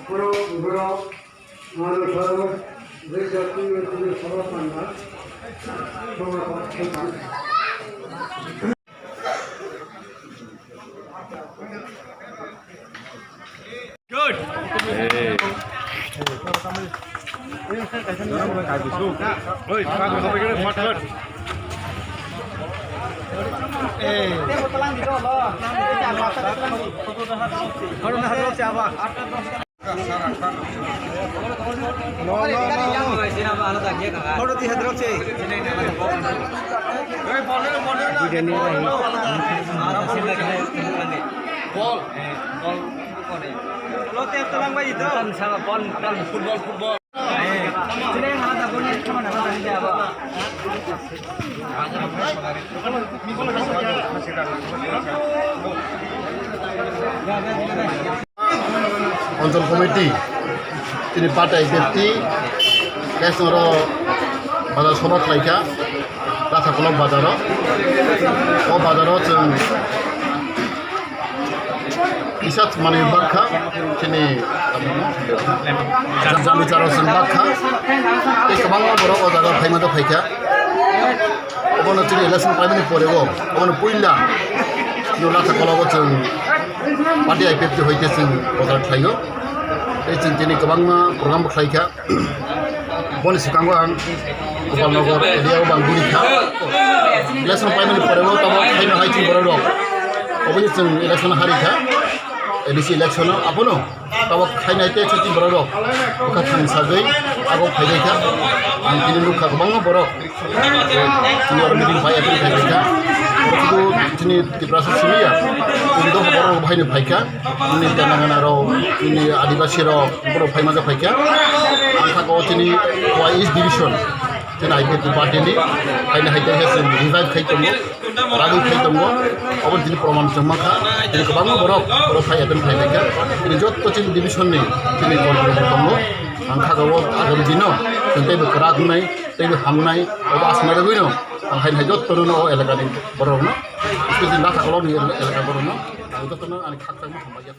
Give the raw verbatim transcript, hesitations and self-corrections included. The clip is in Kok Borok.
Borok, borok, mano saro, je jati, je sabo panda, sabo panda. Good. Hey. Oi, Football, football. Anchal committee, tini party I P F T, guys, noro bazar sobha khlaikha, Rathakolok bazaro. O bazaro chwng kisa manwi bakha, chini jami jaro chwng bakha, tei kwbangma borok o jaga phaima da phaikha. Obono chini election paimani pore o, obono puila no Rathakolok o chwng party I P F T hoite chwng bazar khlaio. Tei chwng tini kwbangma program bo khlaikha. Boni swkango ang Gopalnagar area o bang guri kha. Election paimani pore o tamo khaina hai chini borok rok. Oboni chwng election hari kha. A D C election o abono tamo khaina hai tei chini borok rok. Bwkha thang sajai ago phaibai kha. Ang tini nukha kwbangma borok. Chini oro meeting bai attend khaikha. Chini Tiprasa simi ya. Chini do borok rok bahaino phaikha. Chini Telangana rok, chini Adibasi rok, borok phaima ja phaikha. Ang saka o chini Khowai East Division, chini I P F T party ni, haino hai khe chwng revive khai tongo, ragwi khai tongo. Obo chini proman chwng mankha, chini kwbangma borok, borok phai attend khai laikha. Chini jotto chini division ni, chini contributor tongo. Ang saka o agami dino, chwng teibo kwrak wngnai, teibo hamnai, obo asmai rwgwino, ang haino hai jotto no o elaka ni borok no, especially Rathakolok ni elaka borok no, ang jotto no ani khakchangma hambai ya.